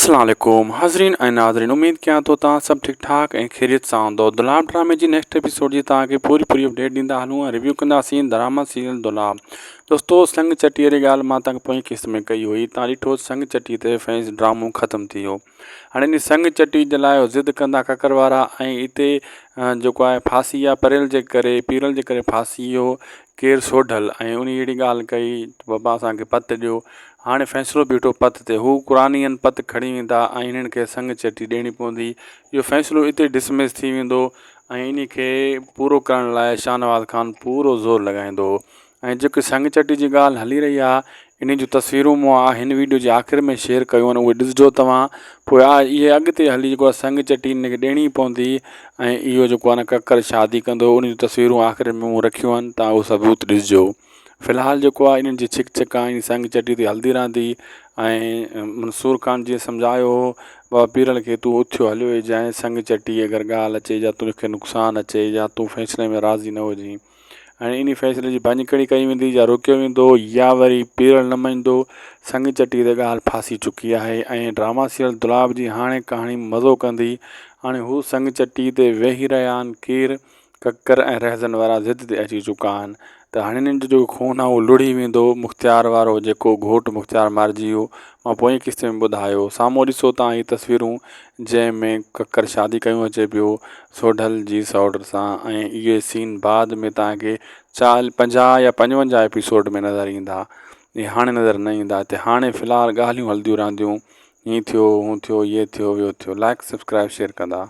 اسلام عليڪم حاضرين ۽ ناظرين اميد ڪيان ٿو توهان سڀ ٺيڪ ٺاڪ ۽ خيريت سان هوندو دولاب ڊرامي جي نيڪسٽ ايپيسوڊ جي توهان کي پوري پوري اپڊيٽ ڏيندا هلون ۽ ريويو ڪنداسين ڊراما سيريل دولاب دوستو سنگ چٽي واري ڳالهه مان توهان کي پوئين قسط ۾ ڪئي هئي توهان ڏٺو سنگ چٽي تي فينس ڊرامو ختم ٿي ويو هاڻي ان سنگ چٽي جي لاء ضد ڪندا ڪڪر وارا ۽ اتي جيڪو آهي ڦاسي يا پريل جي ڪري پيرل جي ڪري ڦاسي ويو ڪير سوڍل ۽ انهي اهڙي ڳالهه ڪئي ته بابا اسان کي پت ڏيو. هاڻي فيصلو بيٺو پت تي. هو قرآنين پت کڻي ويندا ۽ انهن کي سڱ چٽي ڏيڻي پوندي. اهو فيصلو اتي ڊسمس ٿي ويندو ۽ انهي کي پورو ڪرڻ لاء شاهنواز خان پورو زور لڳائيندو. ۽ جيڪي سڱ چٽي جي ڳالهه هلي رهي آهي انهي جون تصويرون مون آ هن ويڊيو جي آخر ۾ شيئر ڪيون آهن اهي ڏسجو توهان پوء آ اهي اڳتي هلي جيڪو آ سڱ چٽي هن کي ڏيڻي پوندي ۽ اهو جيڪو آ نه ڪڪر شادي ڪندو ان جون تصويرون آخر ۾ مون رکيون آهن توهان اهو ثبوت ڏسجو في الحال جيڪو آ انهن جي ڇڪ ڇڪان ۽ سڱ چٽي تي هلندي رهندي ۽ منصور خان جيئن سمجهايو هو بابا پيرل کي تون اٿيو هليو اچجانء سڱ چٽي اگر ڳالهه اچي يا تنهنکي نقصان اچي يا تون فيصلي ۾ راضي نه هجين ۽ انهي فيصلي جي ڀڃڪڙي ڪئي ويندي يا روڪيو ويندو يا وري پيرل نه مڃندو. سڱ چٽي تي ڳالهه ڦاسي چڪي آهي ۽ ڊراما سيريل دولاب جي هاڻي ڪهاڻي مزو ڪندي. هاڻي هو سڱ چٽي تي ويهي رهيا آهن ڪير ڪڪر ۽ رهزن وارا ضد تي اچي چڪا آهن ته هاڻي انهن جو جيڪو خون آهي اهو لڙهي ويندو مختيار وارو جيڪو گهوٽ مختيار مارجي ويو مان پوئين قسط ۾ ٻڌايو سامهون ڏسو تان هي تصويرون جنهن ۾ ڪڪر شادي ڪيون اچي پيو سوڍل جي سئوٽ سان ۽ اهي سين بعد ۾ توهان کي چال 50 يا 55 ايپيسوڊ ۾ نظر ايندا اهي هاڻي نظر نه ايندا هتي هاڻي في الحال ڳالهيون هلنديون رهنديون هي ٿيو هو ٿيو هي ٿيو ويو ٿيو لائڪ سبسڪرائب شيئر ڪندا.